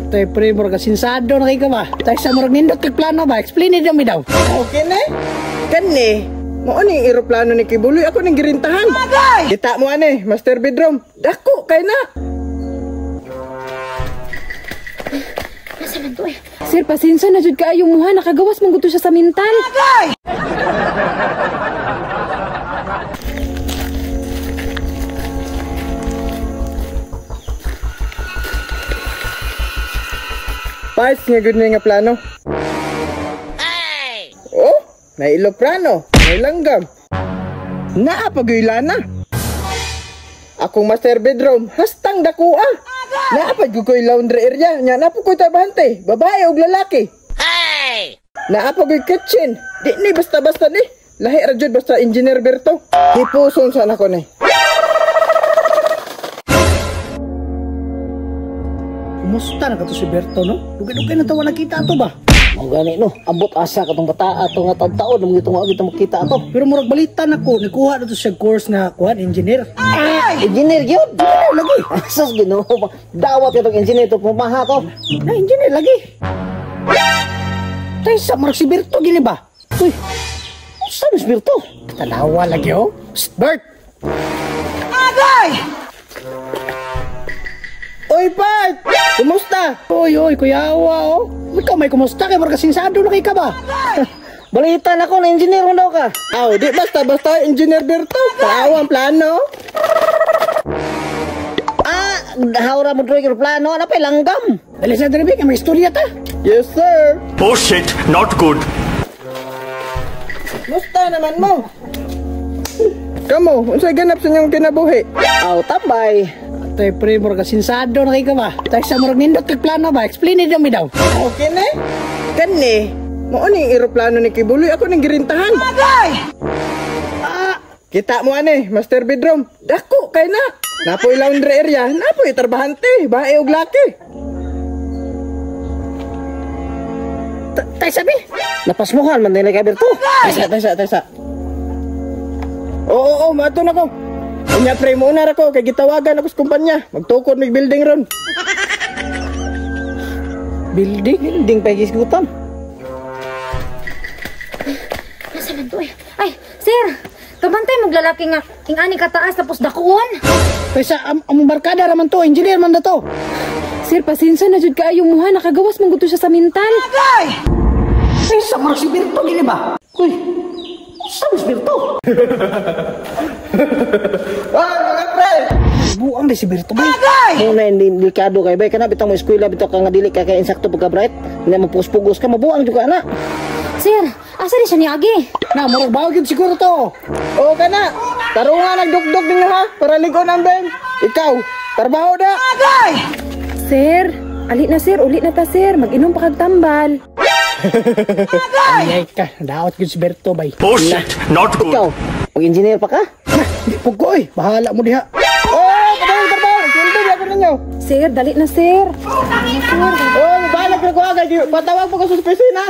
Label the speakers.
Speaker 1: Tay pre, murag sinsado na kay ka ba? Tay sa murag nindot kag plano ba? Explain it mi daw.
Speaker 2: Okay na. Kani, mao ni eroplano ni Kibuloy ako ning girintahan. Kita mo ane, master bedroom. Dako kay na.
Speaker 3: Nasa man to eh.
Speaker 4: Sir, pasensya na jud kaayo muha, nakagawas man gud to siya sa mental.
Speaker 2: Pais nga gud ni nga plano. Ay! Oh, may eroplano, may langgam. Naa pa gyud lana. Akong master bedroom, hastang dakoa. Naa pa gyud koy laundry area, nya naa pa koy trabahante, babae ug lalaki. Ay! Naa pa gyud kitchen. Di ni basta-basta ni. Lahi ra jud basta Engineer Berto. Hipuson sana ko ni.
Speaker 1: Kumusta na ka to si Berto, no? Dugay-dugay na tawa nakita ato ba?
Speaker 5: Mao gani no, ambot asa katong bata ato nga taon-taon mo gitong wa makita ato.
Speaker 1: Pero murag balita nako, nikuha na to siya course nga kuan engineer.
Speaker 5: Ay, engineer gyud.
Speaker 1: Engineer lagi.
Speaker 5: Asas Ginoo, dawat katong engineer to pumaha to.
Speaker 1: Na engineer lagi. Tay sa murag si Berto gini ba?
Speaker 5: Uy. Sa si Berto?
Speaker 1: Tanawa lagi oh. Psst, Bert. Agay!
Speaker 2: Oy, Bert! Kumusta?
Speaker 1: Oy, oy, kuyawa oh. Ikaw may kumusta kay murag sinsado na kay ka ba?
Speaker 5: Balita na ko na engineer mo daw ka.
Speaker 2: Aw, di basta-basta Engineer Berto. Tao ang plano.
Speaker 5: Ah, hawra mo drawing plano, ana pa langgam.
Speaker 1: Dali sa dali kay may istorya ta.
Speaker 2: Yes, sir.
Speaker 6: Oh shit, not good.
Speaker 2: Musta naman mo? Kamo, unsay ganap sa inyong kinabuhi?
Speaker 5: Aw, tambay.
Speaker 1: Tay pre, murag sinsado na kay ka ba? Tay sa murag nindot kag plano ba? Explain it mi daw.
Speaker 2: Okay na. Kani, mao ni eroplano ni Kibuloy ako ning girintahan. Ah, kita mo ane, master bedroom. Dako kay na. Napoy laundry area, napoy trabahante, bae og laki.
Speaker 1: Tay sabi,
Speaker 5: Napasmuhan man nila kay Berto.
Speaker 2: Taysa, taysa, taysa. Oo, oo, maato na ko. Unya pre, muna ra ko kay gitawagan ako sa kumpanya. Magtukod mig building ron.
Speaker 1: Building,
Speaker 5: building pa gisgutan.
Speaker 3: Nasa man to eh. Ay, sir, kabantay maglalaki nga ing-ani kataas tapos dakuon.
Speaker 1: Kaysa among barkada raman to, engineer man na to.
Speaker 4: Sir, pasensya na jud kaayo muha, nakagawas man gud to siya sa mental.
Speaker 1: Kaysa murag si Berto gini ba?
Speaker 5: Uy. Sa si Berto?
Speaker 2: Ah, mga pre.
Speaker 1: Buang di si Berto bay.
Speaker 5: Muna hindi delikado kay bay kana bitang mo eskwela bitaw ka nga dili ka kay insakto pagka bright. Hindi mo pugos-pugos ka mabuang jud ka ana.
Speaker 3: Sir, asa di siya niagi?
Speaker 1: Na murag bawag gyud siguro to.
Speaker 2: Oo ka na. Tarungan nagdugdog ninyo ha para ligon ang ben. Ikaw, trabaho da.
Speaker 4: Sir, ali na sir, uli na ta sir, mag-inom pa kag tambal.
Speaker 1: Ay ka, daot gyud si Berto bay.
Speaker 6: Oh shit, not good.
Speaker 5: Ikaw, mag-engineer pa ka?
Speaker 1: Na, di pug ko oy, bahala mo diha.
Speaker 2: Oh, trabaho, trabaho. Sweldo ba ninyo?
Speaker 4: Sir, dali na sir.
Speaker 2: Oh, balag na ko agad. Patawag po ko sa opisina.